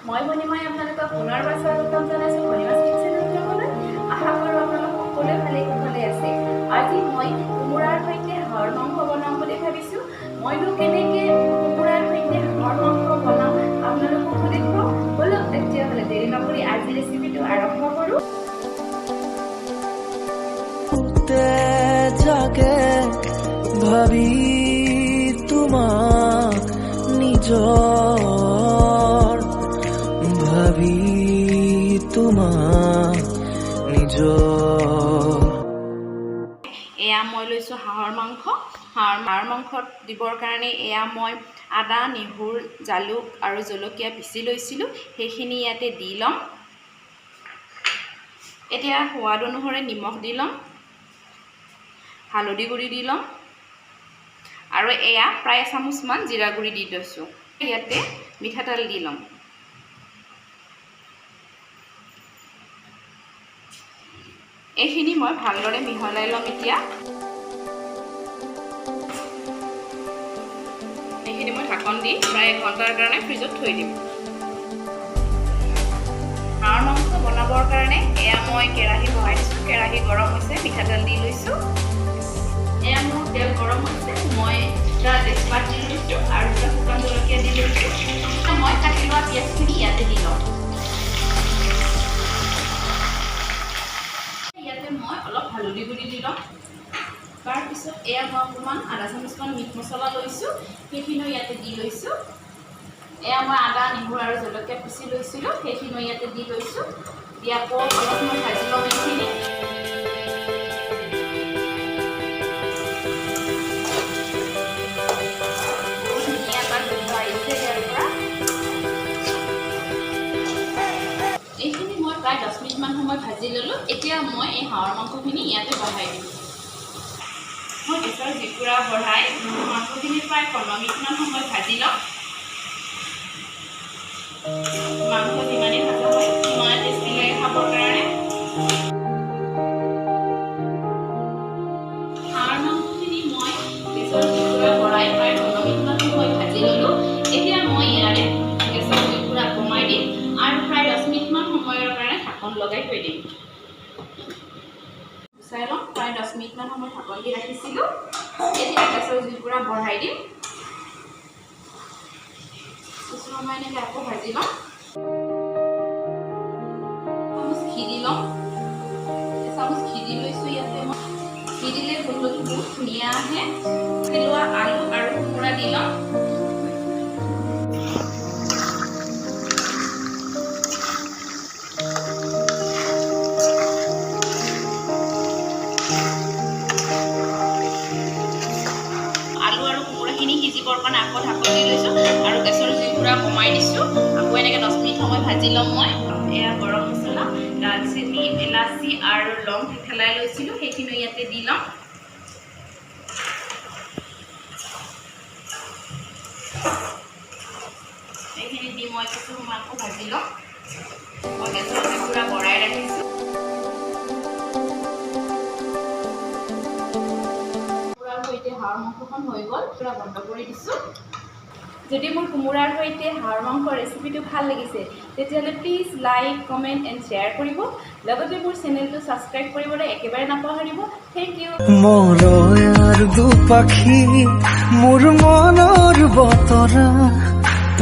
মই মণিমাই আপোনালোকক পুনৰবাৰ স্বাগতম জনাইছোঁ মণিমাছ কিটচেনলৈ। আশা কৰোঁ আপোনালোক সকলোৱে ভালে কুশলে আছে। আজি মই কোমোৰাৰ সৈতে হাঁহৰ মাংস বনাম বুলি ভাবিছোঁ। মইনো কেনেকৈ কোমোৰাৰ সৈতে হাঁহৰ মাংস বনাম আপোনালোককো দেখুৱাম। ব'লক তেতিয়াহ'লে দেৰি নকৰি আজি ৰেচিপিটো আৰম্ভ কৰোঁ। জাগে ভাবি তোমাক নিজৰ, ভাবি তোমাক নিজৰ। এয়া মই লৈছোঁ হাঁহৰ মাংস। হাঁহৰ মাংসত দিবৰ কাৰণে এয়া মই আদা, নহৰু, জালুক আৰু জলকীয়া পিচি লৈছিলোঁ, সেইখিনি ইয়াতে দি ল'ম। এতিয়া সোৱাদ অনুসৰি নিমখ দি ল'ম, হালধি গুড়ি দি ল'ম আৰু এয়া প্ৰায় এচামুচমান জিৰা গুড়ি দি লৈছোঁ। ইয়াতে মিঠাতেল দি ল'ম। এইখিনি মই ভালদৰে মিহলাই ল'ম। এতিয়া এইখিনি মই ঢাকন দি প্ৰায় এঘণ্টাৰ কাৰণে ফ্ৰিজত থৈ দিম। হাঁহৰ মাংস বনাবৰ কাৰণে এয়া মই কেৰাহী বহাই দিছোঁ। কেৰাহী গৰম হৈছে, মিঠাতেল দি লৈছোঁ। এয়া মোৰ তেল গৰম হৈছে, মই দুটা তেজপাত দি লৈছোঁ আৰু দুটা শুকান জলকীয়া দি লৈছোঁ। মই কাটি লোৱা পিঁয়াজখিনি ইয়াতে দি লওঁ। ইয়াতে মই অলপ হালধি গুড়ি দি ল'ম। তাৰপিছত এয়া মই অকণমান আধা চামুচমান মিট মছলা লৈছোঁ, সেইখিনিও ইয়াতে দি লৈছোঁ। এয়া মই আদা, নহৰু আৰু জলকীয়া পিচি লৈছিলোঁ, সেইখিনিও ইয়াতে দি লৈছোঁ। দি আকৌ অলপ সময় ভাজি ল'ম এইখিনি। বহুত ধুনীয়া এটা গোন্ধ আহিছে ইয়াৰ পৰা। এইখিনি মই প্ৰায় 10 মিনিটমান সময় ভাজি ল'লোঁ। এতিয়া মই এই হাঁহৰ মাংসখিনি ইয়াতে বহাই দিম। মই গেছৰ জুইকুৰা বঢ়াই মাংসখিনি প্ৰায় 15 মিনিটমান সময় ভাজি ল'ম। মাংস যিমানেই ভাজা হয় সিমানে টেষ্টি লাগে খাবৰ কাৰণে। হাঁহৰ মাংসখিনি মই গেছৰ জুইকুৰা বঢ়াই প্ৰায় 15 মিনিটমান সময় ভাজি ল'লোঁ। এতিয়া মই ইয়াৰে গেছৰ জুইকুৰা কমাই দিম আৰু প্ৰায় 10 মিনিটমান সময়ৰ কাৰণে ঢাকন লগাই থৈ দিম। গুচাই ল'ম। প্ৰায় 10 মিনিটমান সময় ঢাকন দি ৰাখিছিলোঁ। এতিয়া গেছৰ জুইকুৰা বঢ়াই দিম। কিছু সময় এনেকৈ আকৌ ভাজি ল'ম। চামুচ ঘি দি ল'ম। এচামুচ ঘি দি লৈছোঁ ইয়াতে মই। ঘি দিলে গোন্ধটো বহুত ধুনীয়া আহে। লোৱা আলু আৰু কোমোৰা দি ল'ম। আলু আৰু কোমোৰাখিনি সিজিবৰ কাৰণে আকৌ ঢাকন দি লৈছোঁ আৰু গেছৰ জুইকুৰা কমাই দিছোঁ। আকৌ এনেকৈ 10 মিনিট সময় ভাজি ল'ম মই। এয়া গৰম মছলা, দালচেনি, ইলাচি আৰু লং থেতেলাই লৈছিলোঁ, সেইখিনিও ইয়াতে দি ল'ম। এইখিনি দি মই কিছু সময় আকৌ ভাজি ল'ম। মই গেছৰ জুইকুৰা বঢ়াই ৰাখিছোঁ। কোমোৰাৰ সৈতে হাঁহৰ মাংসখন হৈ গ'ল, পূৰা বন্ধ কৰি দিছোঁ। যদি মোৰ কোমোৰাৰ সৈতে হাঁহৰ মাংসৰ ৰেচিপিটো ভাল লাগিছে তেতিয়াহ'লে please like, comment and share কৰিব। লগতে মোৰ চেনেলটো ছাবস্ক্ৰাইব কৰিবলৈ একেবাৰে নাপাহৰিব। Thank you. মৰয়াৰ দুপাখি মোৰ মনৰ বতৰা।